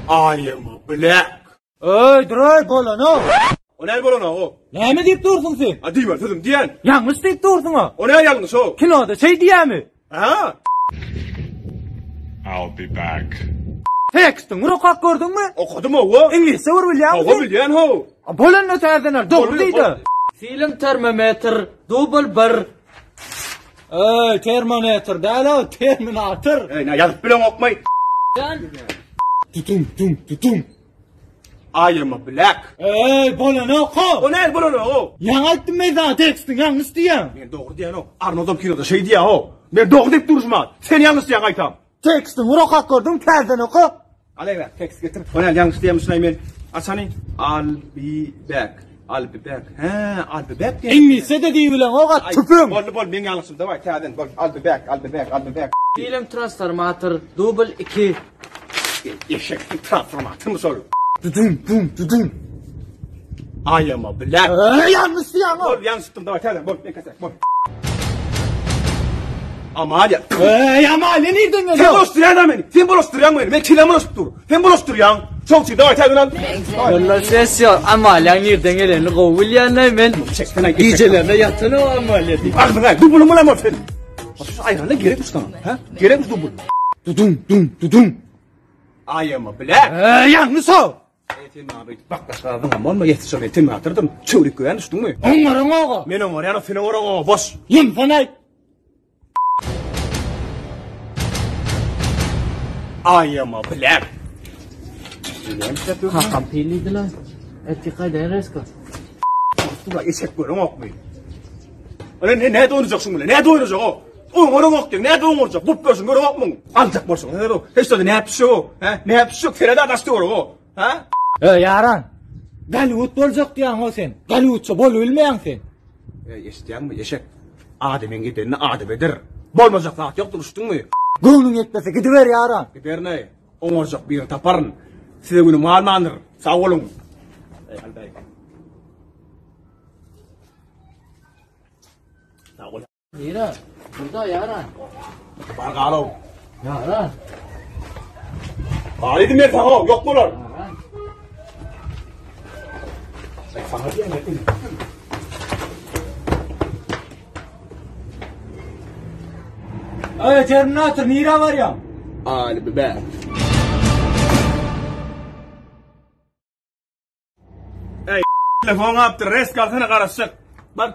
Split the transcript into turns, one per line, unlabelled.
I am a black.
Öý, duray bolanok.
O näl bolanok o?
Näme diýip dursuň sen?
A diýmeli sözüm diýen.
Ýalňyş diýip dursuň o.
O näl ýalňyş o?
Kinoda şeý diýýämi?
Ha?
I'll be back.
Tekstiň bir okap gördüňmi?
Okadym owa.
Iňlisçe bir bilýäňmi?
Hawa bilýän how.
Bolanda täzeden al, dogry diýdi.
Film termometr dubl bir.
Öý, termometr däl-ow, terminator.
Eý, nä ýazyp bileňokmy?
Tutum, tum, tutum.
I am a black.
Eý, bolanok ho.
O näl bolanok o?
Ýaňy aýtdym men saňa tekstiň ýalňyş diýýäň.
Men dogry diýenok. Arnoldam kinoda şeý diýýär ho. Men dogry diýip durşuma. Sen ýalňyş diýýäň gaýtam.
Tekstiň bir okap gördüň, täzeden oka.
Al eý, tekst getir. O näl ýalňyş diýýämişin men. Aç hany. I'll be back. I'll be back. Hä, I'll be back diýýär.
Iňlisçe-de diýibileňok a tüpeň.
Boldy, boldy, meň ýalňyşym. Daway, täzeden bol. I'll be back, I'll be back, I'll be back.
Film transformator dubl 2.
Eşek transformatormy şol?
Dudum dum dudum.
I am a black.
Eee ýalňyş diýýäň
Bol, ýalňyş tutdum, daway täzeden bol, men bol. Amalia.
Eee Amalia nirden geldi?
Sen bulaşdyrýaň meni. Sen bulaşdyrýaň meni. Men kelem bulaşyp dur. Sen bulaşdyrýaň. Şoň üçin daway täzeden al.
Walla ses ýok. Amaliýaň nirden gelenini gowy bilýän men. Gijelerine ýatan o Amaliýa diýip.
Agzyňa dubulum bilen bol sen. Şu aýrana gerek sana, ha? Gerek dubul.
Dudum dum dudum.
I am a black.
Eee ýalňyş o.
Eý sen maňa beýdip baklaşga zyňam bolma ýetişer men terminatordyr. Çöwrük göýän düşdüňmi?
Oňaryň oga.
Men oňarýan sen oňaraň oga boş.
Ýumsan aý.
I am a black.
Kakam pilliydi lan. Erkek gaýdaýyn resko.
Dur eşek göreňokmy? Ene ne näde oýnajak şuň bilen? Näde oýnajak o? Oňaraňok diýen, näde oňarjak? Bolup görşüň göreňokmyň? Aljak bolşuň. Hiç zady näp düşjek o? Hä? Näp düşjek? Sereda daş töwerek o. Hä?
Eý ýaran. Gollywood boljak diýýäň o sen. Gollywoodça bolubilmeýäň sen.
Eý eşitýäňmi eşek? Adamyň edenini adam eder. Bolmajak zat ýokdur, düşdüňmi?
Göwnüň ýetmese gidiber ýaran.
Giderin-eý. Oňarjak birini taparyn. Size günüm galmandyr. Sag boluň. Eý, aldaý. Sag bol.
Nire? Burada ýaran.
Bar galow.
Ýaran.
Bar idim men saňa, ýok bolar.
Ýaran.
Ay, saňa diýen
Eý Terminator nirä barýaň?
I'll be back. Ey, telefon apdyr, resk alsana garaşjak. Bar.